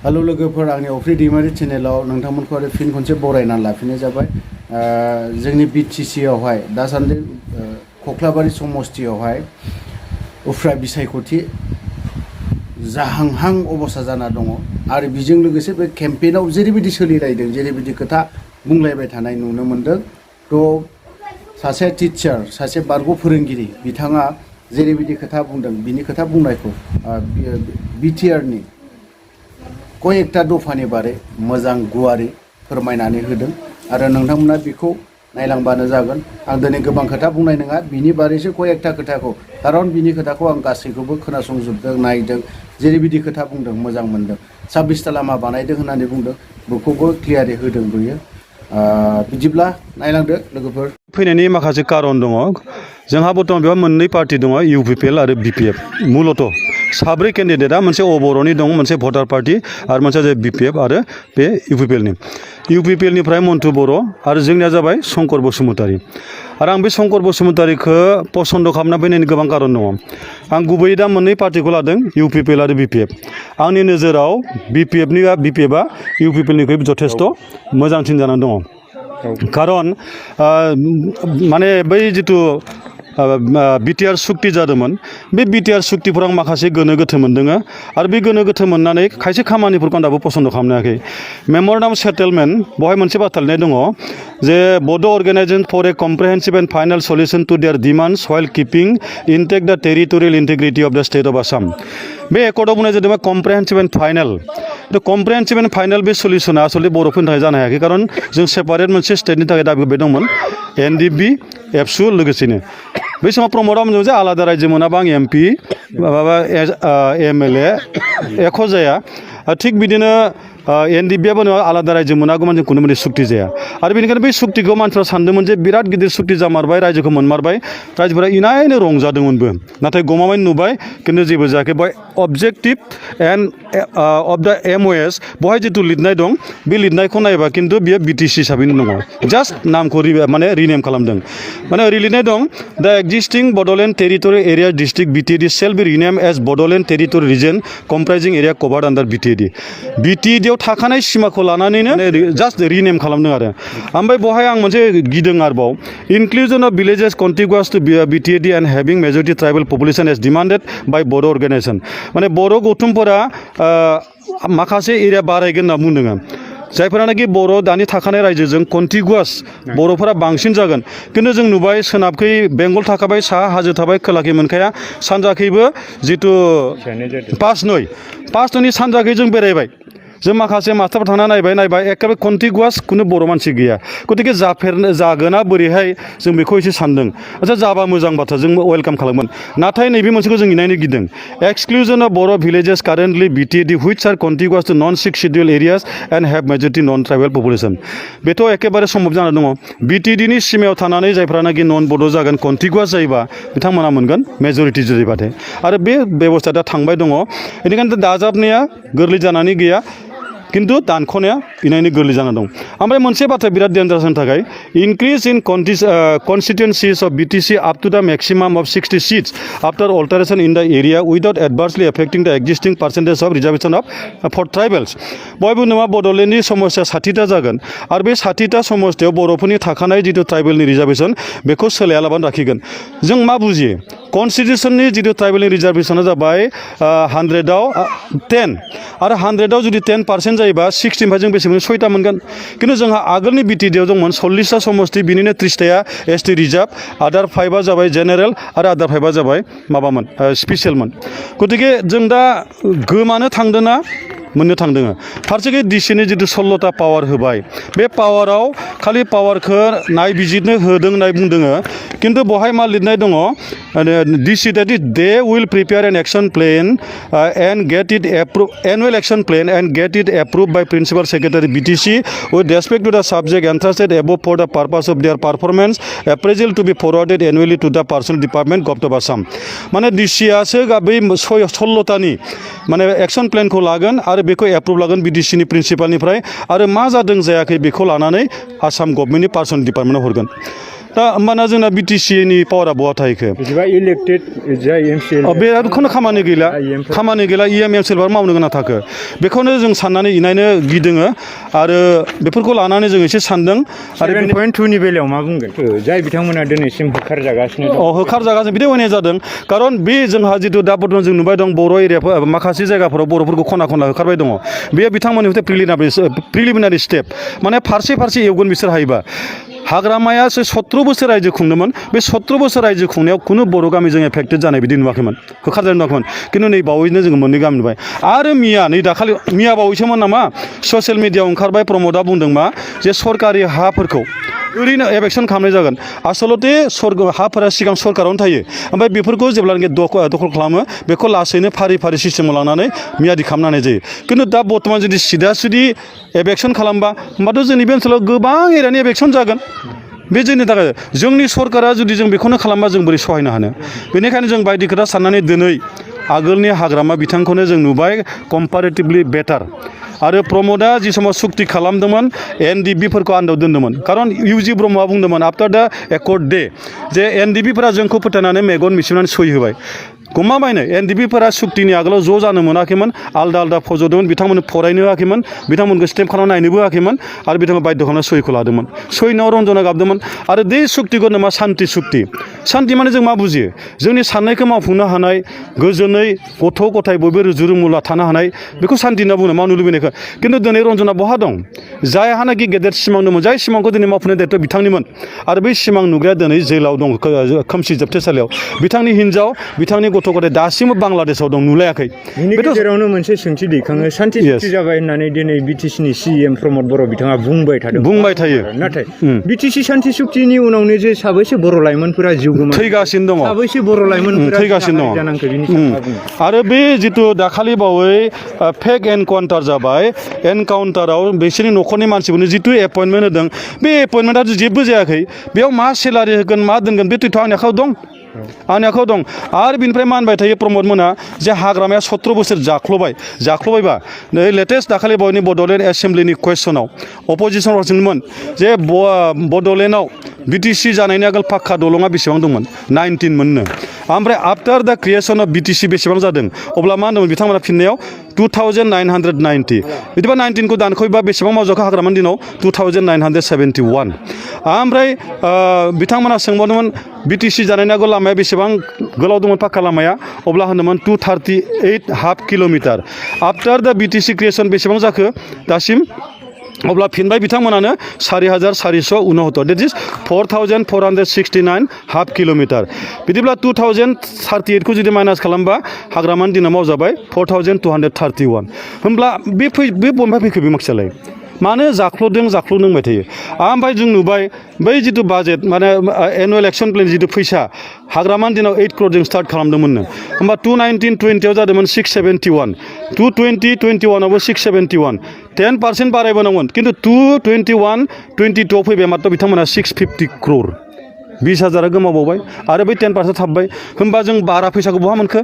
hello लोगोफोर आंनि अफ्रि दैमारि चेनेलाव नोंथांमोनखौ आरो फिन खनसे बरायनानै लाफिननाय जाबाय जोंनि बिटिसि आवहाय दासान्दि कक्लाबारि समस्तियावहाय उफ्रा बिसायख'थि जाहांहां अबस्था जाना दङ आरो बेजों लोगोसे बे केम्पेइनाव जेरैबायदि सोलिलायदों जेरैबायदि खोथा बुंलायबाय थानाय नुनो मोन्दों थ' सासे टिचार सासे बारग' फोरोंगिरि बिथाङा जेरैबायदि खोथा बुंदों बिनि खोथा बुंनायखौ बिटिआरनि कयेकटा दफानि बारै मोजां गुवारै फोरमायनानै होदों आरो नोंथांमोना बेखौ नायलांबानो जागोन आं दिनै गोबां खोथा बुंनाय नङा बिनि बारैसो कयेकटा खोथाखौ खारन बिनि खोथाखौ आं गासैखौबो खोनासंजोबदों नायदों जेरैबायदि खोथा बुंदों मोजां मोनदों 26टा लामा बानायदों होननानै बुंदों बेखौबो क्लियारै होदों बियो बिदिब्ला नायलांदो लोगोफोर फैनायनि माखासे कारन दङ जोंहा बर्तमान बेयाव मोननै पार्टी दङ इउपिपिएल आरो बिपिएफ मूलत साब्रै केन्डिडेटआ मोनसे अबर'नि दं मोनसे भटार पार्टी आरो मोनसे बिपिएफ आरो बे इउपिपिएलनिफ्राय मन्टु बर' आरो जोंनिया जाबाय शंकर बसुमतारी आरो आं बे शंकर बसुमतारीखौ पसन्द खालामना फैनायनि गोबां कारन दङ आं गुबैयै दा मोननै पार्टीखौ लादों इउपिपिएल आरो बिपिएफ आंनि नोजोराव बिपिएफआ इउपिपिएलनिख्रुइ जथेस्थ' मोजांसिन जानानै दङ कारन माने बै जिथु बिटिआर सुक्ति जादोंमोन बे बिटिआर सुक्तिफोराव आं माखासे गोनो गोथो मोन्दों आरो बे गोनो गोथो मोननानै खायसे खामानिफोरखौ आं दाबो पसन्द खालामनो हायाखै मेम'रेन्डाम सेटेलमेन्ट बेवहाय मोनसे बाथ्रा लिरनाय दङ जे Bodo' organisation for a comprehensive and final solution to their demands while keeping intact the territorial integrity of the state of Assam बे एकर्डआव बुंनाय जादों comprehensive and final the comprehensive and final बे सल्युशना आसलथे बर'फोरनि थाखाय जानो हायाखै खारन जों सेपारेट मोनसे स्टेटनि थाखाय दाबि होबाय दंमोन एनडिपि एबसु लोगोसेनो बै समाव प्रमदआ बुंदों जे आलादा रायजो मोनाबा आं एमपि माबा एमएलए एख' जाया थिग बिदिनो एनडिपिआबो आलादा रायजो मोनागौमोन जों खुनु मोनसे सुक्ति जाया आरो बेनिखायनो बै सुक्तिखौ मानसिफ्रा सानदोंमोन जे बिराद गिदिर सुक्ति जामारबाय रायजोखौ मोनमारबाय रायजोफोरा इनायनो रंजादोंमोनबो नाथाय गमामायै नुबाय खिन्थु जेबो जायाखै बेवहाय अबजेक्टिभ एन्ड अफ द एमअएस बेवहाय जिथु लिरनाय दं बे लिरनायखौ नायोबा खिन्थु बियो बिटिसि हिसाबैनो दङ जास्ट नामखौ माने रिनेम खालामदों माने ओरै लिरनाय दं the existing Bodoland territorial area district BTAD shall be rename as Bodoland territory region comprising area covered under BTAD थाखानाय सिमाखौ लानानैनो जास्ट रिनेम खालामदों आरो ओमफ्राय बेवहाय आं मोनसे गिदों आरोबाव inclusion of villages contiguous to BTAD and having majority tribal population as demanded by Bodo' organisation माने बर' गौथुमफोरा माखासे एरिया बारायगोन होनना बुंदों जायफोरानाखि बर' दानि थाखानाय रायजोजों कन्टिगुआस बर'फोरा बांसिन जागोन खिन्थु जों नुबाय सोनाबखै बेंगल थाखाबाय साहा हाजो थाबाय खोलाखै मोनखाया सानजाखैबो जिथु पास नयनि सानजाखै जों बेरायबाय जों माखासे मास्टारफोर थांना नायबाय एकेबारे कन्टिगुआस खुनु बर' मानसि गैया गतिके जागोना बोरैहाय जों बेखौ एसे सानदों आच्चा जाबा मोजां बाथ्रा जों वेलकाम खालामगोन नाथाय नैबे मोनसेखौ जों इनायनो गिदों एक्सक्लुजन अफ बर' villages currently BTAD which are contiguous to non 6 schedule areas and have majority non tribal population बेथ' एकेबारे सम्भब जाना दङ बिटिएडिनि सिमायाव थानानै जायफ्रानाखि नन बड' जागोन कन्टिगुआस जायोबा बिथांमोना मोनगोन मेजरिटि जायोबाथाय आरो बे बेबस्था दा थांबाय दङ बेनिखायनो दाजाबनाया गोरलै जानानै गैया खिन्थु दानख'नाया इनायनो गोरलै जाना दं ओमफ्राय मोनसे बाथ्रा बिराद डेन्जारासनि थाखाय increase in constituencies of BTC up to the maximum of 60 seats after alteration in the area without adversely affecting the existing percentage of reservation of for tribals बयबो नङा बड'लेण्डनि समस्या 60टा जागोन आरो बे 60टा समस्यायाव बर'फोरनि थाखानाय जिथु ट्राइबेलनि रिजार्भेशन बेखौ सोलायालाबानो लाखिगोन जों मा बुजियो कन्स्टिटिउसननि जिथु ट्राइबेलनि रिजार्भेशना जाबाय 100आव 10 आरो 100आव जुदि 10% जायोबा 60 जों बेसे मोनगोन 6टा मोनगोन खिन्थु जोंहा आगोलनि बिटिएडिआव दंमोन 40टा समस्ति बिनिनो 30टाया एसटि रिजार्भ आदार 5आ जाबाय जेनेरेल आरो आदार 5आ जाबाय माबामोन स्पेसियेलमोन गतिके जों दा गोमानो थांदोंना मोननो थांदों फारसेखै डिसिनि जिथु 16टा पावार होबाय बे पावाराव खालि पावारखौ नायबिजिरनो होदों होननाय बुंदों खिन्थु बेवहाय मा लिरनाय दङ DC that they will prepare an action plan and get it approve annual action plan and get it approve by principal secretary BTC with respect to the subject entrusted above for the purpose of their performance appraisal to be forwarded annually to the personnel department government of Assam माने डिसिआसो बै 16टानि माने action प्लेनखौ लागोन आरो बेखौ approve लागोन बिटिसिनि प्रिन्सिपालनिफ्राय आरो मा जादों जायाखै बेखौ लानानै आसाम गभर्नमेन्टनि पार्सनेल डिपार्टमेन्टआव हरगोन दा होमबाना जोंना बिटिसिनि पावारा बहा थाहैखो बिदिबा इलेक्टेड जाय एमसिएल बेखौनो खामानि गैला एमसिएल मावनो गोनां थाखो बेखौनो जों साननानै इनायनो गिदोङो आरो बेफोरखौ लानानै जों एसे सानदों आरो 7.2 नि बेलायाव मा बुंगोन जाय बिथांमोना दिनैसिम होखारजागासिनो दं होखारजागासिनो बिदि होनाय जादों खारन बे जोंहा जिथु दा बर्थमान जों नुबाय दं बर' एरियाफोर माखासे जायगाफोराव बर'फोरखौ खना खनला होखारबाय दङ बेयो बिथांमोननि प्रिलिमिनारि स्टेप माने फारसे एवगोन बिसोर हायोबा हाग्रामाया 17 बोसोर रायजो खुंदोंमोन बे 17 बोसोर रायजो खुंनायाव खुनु बर' गामिजों एफेक्टेड जानाय बिदि नुवाखैमोन होखारजानाय नुवाखैमोन खिन्थु नै बावैनो जोङो मोननै गामि नुबाय आरो दाखालि बावैसोमोन नामा ससियेल मिडियाआव ओंखारबाय प्रमदआ बुंदों मा जे सरकारि हाफोरखौ ओरैनो एभेक्सन खालामनाय जागोन आसलते हाफोरा सिगां सरकारावनो थायो ओमफ्राय बेफोरखौ जेब्लानाखि दखल खालामो बेखौ लासैनो फारि फारि सिस्टेमाव लानानै मियादि खालामनानै जायो खिन्थु दा बर्थमान जुदि सिदा एभेक्सन खालामबा होमबाथ' जोंनि बे ओनसोलाव गोबां एरियानि एभेक्सन जागोन बे जोंनि थाखाय जोंनि सरकारा जुदि जों बेखौनो खालामबा जों बोरै सहायनो हानो बेनिखायनो जों बायदि खोथा साननानै दिनै आगोलनि हाग्रामा बिथांखौनो जों नुबाय कम्पारेटिभलि बेटार आरो प्रमदआ जि समाव सुक्ति खालामदोंमोन एनडिबिफोरखौ आन्दाव दोन्दोंमोन खारन इउजि ब्रह्मआ बुंदोंमोन आफ्टार दा एकर्ड डे जे एनडिबिफोरा जोंखौ फोथायनानै मेगन मिसिबनानै सहि होबाय गमामायनो एनडिबिफोरा सुक्तिनि आगोलाव ज' जानो मोनाखैमोन आलदा फज'दोंमोन बिथांमोननो फरायनो होआखैमोन बिथांमोनखौ स्टेम्प खालामना नायनोबो होआखैमोन आरो बिथांमोन बाध्य खालामना सहिखौ लादोंमोन सहिनाव रन्जना गाबदोंमोन आरो बे सुक्तिखौनो मा सान्ति माने जों मा बुजियो जोंनि साननायखौ मावफुंनो हानाय गोजोनै गथ' गथाय बयबो रुजु रुमुला थानो हानाय बेखौ सान्ति होनना बुङो मावनो लुबैनायखौ खिन्थु दिनै रन्जना बहा दं जायहानाखि गेदेर सिमां दंमोन जाय सिमांखौ दिनै मावफुंनाय दायित्व बिथांनिमोन आरो बै सिमां नुग्राया दिनै जेलाव दं खोमसि जोबथेसालियाव बिथांनि हिन्जाव बिथांनि गथ' गथाय दासिमबो बांलादेशआव दं नुलायाखै बेनि गेजेरावनो मोनसे सोंथि दैखाङो सान्ति सुक्ति जाबाय होननानै दिनै बिटिसिनि सिएम प्रमद बर' बिथाङा बुंबाय थायो नाथाय बिटिसि सान्ति सुक्तिनि उनावनो जे साबैसे बर' लाइमोनफोरा जिउ गोमादों थैगासिनो दङ साबैसे बर' लाइमोनफोरा थैगासिनो दङ आरो बे जिथु दाखालि बावै फेक एनकाउन्टार जाबाय एनकाउन्टाराव बिसोरनि न'खरनि मानसिफोरनो जिथु एपइन्टमेन्ट होदों बे एपइन्टमेन्टआ जेबो जायाखै बेयाव मा सेलारि होगोन मा दोनगोन बे तथ्यआ आंनि आखायाव दं आरो बिनिफ्राय मा होनबाय थायो प्रमद मोना जे हाग्रामाया 17 बोसोर जाख्ल'बायबा नै लेटेस्ट दाखालि बावैनि बड'लेण्ड एसेम्ब्लिनि कुइसनाव अपोजिसन हरदोंमोन जे बड'लेण्डआव बिटिसि जानायनि आगोल पाक्का दलङा बेसेबां दंमोन 19 मोननो ओमफ्राय आफ्टार दा क्रिएसन अफ बिटिसि बेसेबां जादों अब्ला मा होनदोंमोन बिथांमोना फिननायाव 2990 बिदिबा 19खौ दानख'योबा बेसेबां मावजाखो हाग्रामानि दिनाव 2971 ओमफ्राय बिथांमोना सोंबावदोंमोन बिटिसि जानायनि आगोल लामाया बेसेबां गोलाव दंमोन पाक्का लामाया अब्ला होनदोंमोन 238 हाफ किल'मिटार आफ्टार दा बिटिसि क्रिएसन बेसेबां जाखो दासिम अब्ला फिनबाय बिथांमोनानो 4469 देट इज 4469 हाफ किल'मिटार बिदिब्ला 2038खौ जुदि माइनास खालामबा हाग्रामानि दिनाव मावजाबाय 4231 होमब्ला बे बबेनिफ्राय फैखो बे माखासेयालाय मानो जाख्ल'दों होनबाय थायो ओमफ्राय जों नुबाय बै जिथु बाजेट माने एनुवेल एक्सन प्लेन जिथु फैसा हाग्रामानि दिनाव 8 crore जों स्टार्ट खालामदोंमोननो होमबा 2019-20 आव जादोंमोन 671 2020-21आवबो 671 10% बारायबोनांगोन खिन्थु 2021-22 फैबाय मात्र बिथांमोना 650 crore 20,000 गोमाबावबाय आरो बै 10% थाबबाय होमबा जों बारा फैसाखौ बहा मोनखो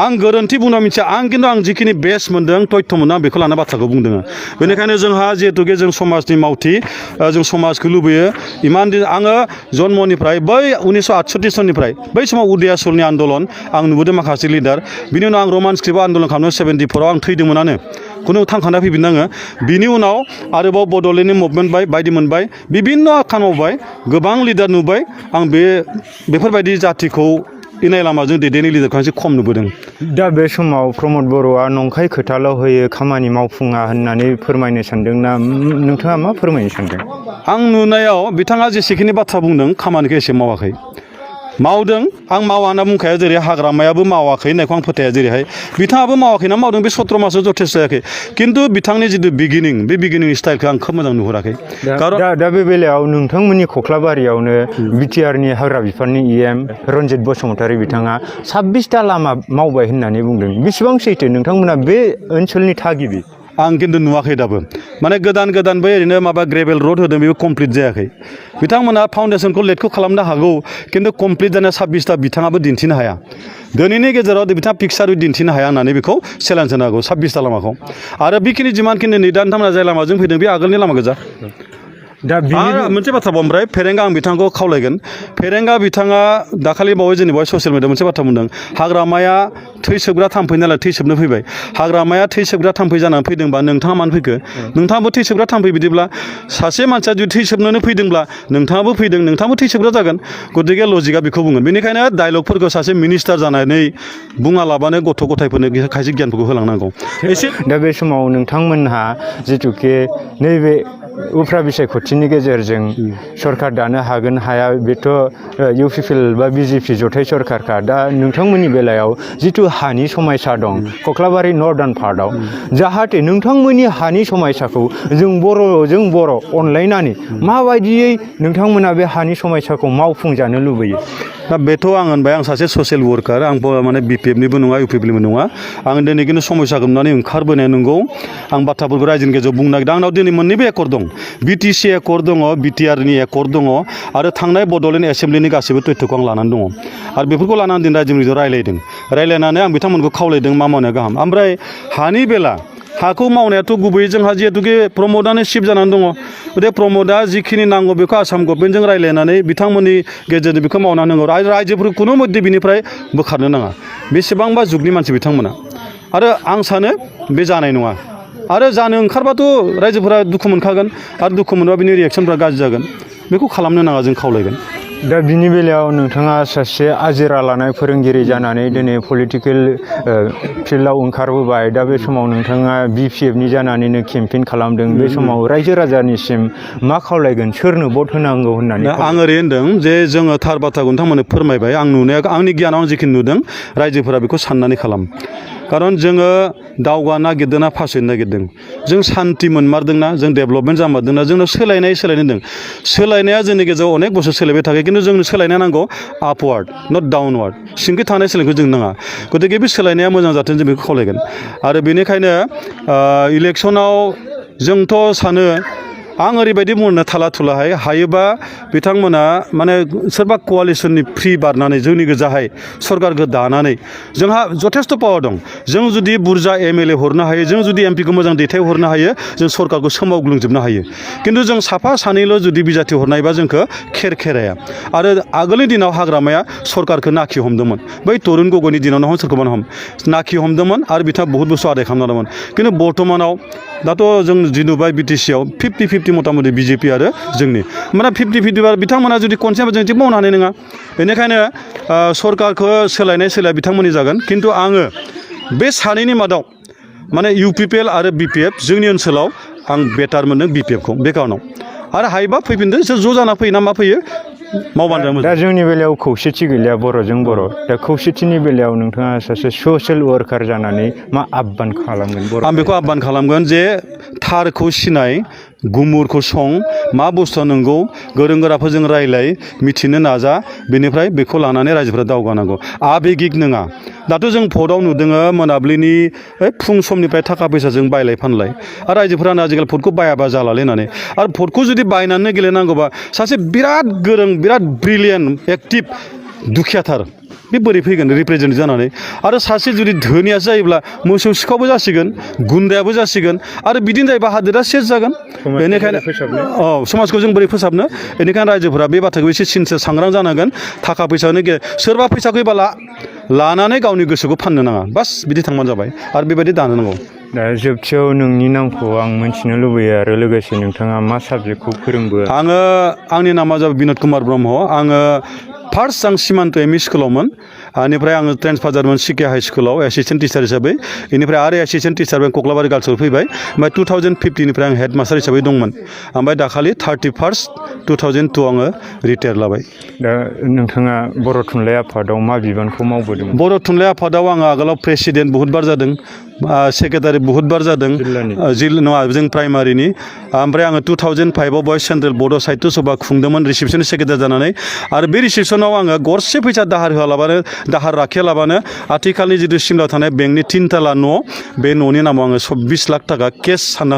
आं गोरोन्थि बुंना मिथिया खिन्थु आं जिखिनि बेस्ट मोन्दों तथ्य मोनदों आं बेखौ लाना बाथ्राखौ बुंदों बेनिखायनो जोंहा जिहेतुके जों समाजनि मावथि जों समाजखौ लुबैयो इमान दिन आङो जन्मनिफ्राय बै 1968 सननिफ्राय बै समाव उदयासलनि आन्दलन आं नुबोदों माखासे लिडार बिनि उनाव आं रमान स्क्रिप्टआव आन्दलन खालामनो 74 आव आं थैदोंमोनानो खुनु थांखाना फैफिननाङो बिनि उनाव आरोबाव बड'लेण्डनि मुभमेन्ट बायदि मोनबाय बिभिन्न आखान मावबाय गोबां लिडार नुबाय आं बेफोरबायदि जाथिखौ इनाय लामाजों दैदेननाय लिडारखौ एसे खम नुबोदों दा बे समाव प्रमद बर'आ नंखाय खोथाल' होयो खामानि मावफुङा होननानै फोरमायनो सानदोंना नोंथाङा मा फोरमायनो सानदों आं नुनायाव बिथाङा जेसेखिनि बाथ्रा बुंदों खामानिखौ एसे मावाखै मावदों आं मावा होनना बुंखाया जेरै हाग्रामायाबो मावाखै होननायखौ आं फोथाया जेरैहाय बिथाङाबो मावाखैना मावदों बे 17 मासाव जथेस्ट जायाखै खिन्थु बिथांनि जिथु बिगिनिं बे बिगिनिं स्टाइलखौ आं खोब मोजां नुहुराखै दा बे बेलायाव नोंथांमोननि खख्लाबारियावनो बिटिआरनि हाग्रा बिफाननि इएम रन्जित बसुमतारी बिथाङा 26टा लामा मावबाय होननानै बुंदों बेसेबां सैथो नोंथांमोना बे ओनसोलनि थागिबि आं खिन्थु नुवाखै दाबो माने गोदान बै ओरैनो माबा ग्रेभेल रोड होदों बेबो कमप्लिट जायाखै बिथांमोना फाउन्डेसनखौ लेटखौ खालामनो हागौ खिन्थु कमप्लिट जानाय 26टा बिथाङाबो दिन्थिनो हाया दिनैनि गेजेराव बिथाङा पिक्सार दिन्थिनो हाया होननानै बेखौ चेलेन्ज होनो हागौ 26टा लामाखौ आरो बेखिनि जिमानखिनि नै दा नोंथांमोना जाय लामाजों फैदों बे आगोलनि लामा गोजा दा आरो मोनसे बाथ्रा ओमफ्राय फेरेंगा आं बिथांखौ खावलायगोन फेरेंगा बिथाङा दाखालि बावै जोंनि बहाय ससियेल मिडियायाव मोनसे बाथ्रा बुंदों हाग्रामाया थै सोबग्रा थाम्फै नालाय थै सोबनो फैबाय हाग्रामाया थै सोबग्रा थाम्फै जानानै फैदोंबा नोंथाङा मानो फैखो नोंथाङाबो थै सोबग्रा थाम्फै बिदिब्ला सासे मानसिया जुदि थै सोबनोनो फैदोंब्ला नोंथाङाबो फैदों नोंथाङाबो थै सोबग्रा जागोन गतिके लजिकआ बेखौ बुंगोन बेनिखायनो डायलगफोरखौ सासे मिनिस्टार जानानै बुङालाबानो गथ' गथायफोरनो खायसे गियानफोरखौ होलांनांगौ एसे दा बे समाव नोंथांमोनहा जिथुके नैबे उफ्रा बिसायख'थिनि गेजेरजों सरकार दानो हागोन हाया बेथ' इउपिपिएल बा बिजेपि जथाय सरकारखा दा नोंथांमोननि बेलायाव जिथु हानि समस्या दं कख्लाबारि नर्दार्न पार्टआव जाहाथे नोंथांमोननि हानि समस्याखौ जों बर' अनलायनानै माबायदियै नोंथांमोना बे हानि समस्याखौ मावफुंजानो लुबैयो दा बेथ' आं होनबाय आं सासे ससियेल वर्कार आं माने बिपिएफनिबो नङा इउपिपिएलनिबो नङा आं दिनै खिन्थु समस्याखौ नुनानै ओंखारबोनाय नंगौ आं बाथ्राफोरखौ रायजोनि गेजेराव बुंनो नागिरदों आंनाव दिनै मोननैबो एकर्ड दं बिटिसि एकर्ड दङ बिटिआरनि एकर्ड दङ आरो थांनाय बड'लेण्ड एसेम्ब्लिनि गासैबो तथ्यखौ आं लानानै दङ आरो बेफोरखौ लानानै दिनै रायजोनि गेजेराव रायलायनानै आं बिथांमोनखौ खावलायदों मा मावनाया गाहाम ओमफ्राय हानि बेला हाखौ मावनायाथ' गुबैयै जोंहा जिहेतुके प्रमदानो शिफ्ट जानानै दङ बे प्रमदा जिखिनि नांगौ बेखौ आसाम गभर्नमेन्टजों रायलायनानै बिथांमोननि गेजेरजों बेखौ मावना होनांगौ आरो रायजोफोरखौ खुनु मध्य बिनिफ्राय बोखारनो नाङा बेसेबांबा जुगनि मानसि बिथांमोना आरो आं सानो बे जानाय नङा आरो जानो ओंखारबाथ' रायजोफोरा दुखु मोनखागोन आरो दुखु मोनबा बिनि रिएक्सनफ्रा गाज्रि जागोन बेखौ खालामनो नाङा जों खावलायगोन दा बिनि बेलायाव नोंथाङा सासे आजिरा लानाय फोरोंगिरि जानानै दिनै पलिटिकेल फिल्डआव ओंखारबोबाय दा बे समाव नोंथाङा बिपिएफनि जानानैनो केम्पेइन खालामदों बे समाव रायजो राजानिसिम मा खावलायगोन सोरनो भट होनांगौ होननानै आं ओरै होन्दों जे जोङो थार बाथ्राखौ नोंथांमोननो फोरमायबाय आं नुनाया आंनि गियानाव आं जिखिनि नुदों रायजोफोरा बेखौ साननानै खालाम खारन जोङो दावगा नागिरदोंना फासयनो नागिरदों जों सान्थि मोनमारदोंना जों डेभेलपमेन्ट जामारदोंना जोंनाव सोलायनाय सोलायनाया जोंनि गेजेराव अनेक बोसोर सोलायबाय थाखाय खिन्थु जोंनो सोलायनाय नांगौ आपवार्ड नट डाउनवार्ड सिंखि थानाय सोलायनायखौ जों नाङा गतिके बे सोलायनाया मोजां जाथों जों बेखौ खावलायगोन आरो बेनिखायनो इलेक्सनाव जोंथ' सानो आं ओरैबायदि बुंनो थाला थुलाहाय हायोबा बिथांमोना माने सोरबा क'वालिसननि फ्रि बारनानै जोंनि गोजाहाय सरकारखौ दानानै जोंहा जथेस्थ' पावार दं जों जुदि बुरजा एमएलए हरनो हायो जों जुदि एमपिखौ मोजां दैथायहरनो हायो जों सरकारखौ सोमावग्लुंजोबनो हायो खिन्थु जों साफा सानैल' जुदि बिजाथि हरनायबा जोंखौ खेराया आरो आगोलनि दिनाव हाग्रामाया सरकारखौ नाखि हमदोंमोन बै तरुन गगैनि दिनावनो सोरखौबा नाखि हमदोंमोन आरो बिथाङा बहुत बुस्थु आदाय खालामना दंमोन खिन्थु बर्थमानाव दाथ' जों जि नुबाय बिटिसिआव 50-50 मथा मथि बिजेपि आरो जोंनि माने 50-50 बिथांमोना जुदि खनसेबो जों जेबो मावनो हानाय नङा बेनिखायनो सरकारखौ सोलाया बिथांमोननि जागोन खिन्थु आङो बे सानैनि मादाव माने इउपिपिएल आरो बिपिएफ जोंनि ओनसोलाव आं बेटार मोनदों बिपिएफखौ बे खारनाव आरो हायोबा फैफिनदों ज' जाना फैयो ना मा फैयो मावबानो दा जोंनि बेलायाव खौसेथि गैलिया बर'जों बर' दा खौसेथिनि बेलायाव नोंथाङा सासे ससियेल वार्कार जानानै मा आह्वान खालामगोन आं बेखौ आह्वान खालामगोन जे थारखौ सिनाय गुमुरखौ सं मा बुस्थुआ नंगौ गोरों गोराफोरजों रायलाय मिथिनो नाजा बेनिफ्राय बेखौ लानानै रायजोफोरा दावगानांगौ आबेगिक नङा दाथ' जों भटआव नुदों मोनाबिलिनि फुं समनिफ्राय थाखा फैसाजों बायलाय फानलाय आरो रायजोफोरानो आजिखालि भटखौ बायाबा जालालै होननानै आरो भटखौ जुदि बायनानै गेलेनांगौबा सासे बिराद गोरों बिराद ब्रिलियेन्ट एक्टिभ दुखियाथार बे बोरै फैगोन रिप्रेजेन्ट जानानै आरो सासे जुदि धोनिया जायोब्ला मोसौ सिखावबो जासिगोन गुन्दायाबो जासिगोन आरो बिदिनो जायोबा हादोरा सेस जागोन बेनिखायनो समाजखौ जों बोरै फोसाबनो बेनिखायनो रायजोफोरा बे बाथ्राखौ एसे सिनसियार सांग्रां जानांगोन थाखा फैसानो सोरबा फैसाखौ होयोबा लानानै गावनि गोसोखौ फाननो नाङा बास बिदि थांबानो जाबाय आरो बेबायदि दानो नांगौ दा जोबथियाव नोंनि नामखौ आं मिथिनो लुबैयो आरो लोगोसे नोंथाङा मा साबजेक्टखौ फोरोंबो आंनि नामा जाबाय बिन'द कुमार ब्रह्म आङो फार्स्ट आं सिमान्त एमइ स्कुलावमोन बेनिफ्राय आङो ट्रेन्सफार जादोंमोन सिके हाइ स्कुलाव एसिस्टेन्ट टिचार हिसाबै बेनिफ्राय आरो एसिस्टेन्ट टिचार कख्लाबारि गार्लसआव फैबाय ओमफ्राय 2050निफ्राय आं हेड मास्टार हिसाबै दंमोन ओमफ्राय दाखालि 31 2002 आङो रिटायार लाबाय दा नोंथाङा बर' थुनलाइ आफादाव मा बिबानखौ मावबोदों बर' थुनलाइ आफादाव आङो आगोलाव प्रेसिडेन्ट बहुतबार जादों सेक्रेटारि बहुतबार जादों नङा जों प्राइमारिनि ओमफ्राय आङो 2005आव बहाय सेन्ट्रेल बड' साहित्य सभा खुंदोंमोन रिसिपसन सेक्रेटारि जानानै आरो बे रिसिपसनाव आङो गरसे फैसा दाहार होआलाबानो दाहार लाखियालाबानो आथिखालनि जितु सिमलायाव थानाय बेंकनि 3 ताला न' बे न'नि नामाव आङो 20 लाख थाखा केस सानना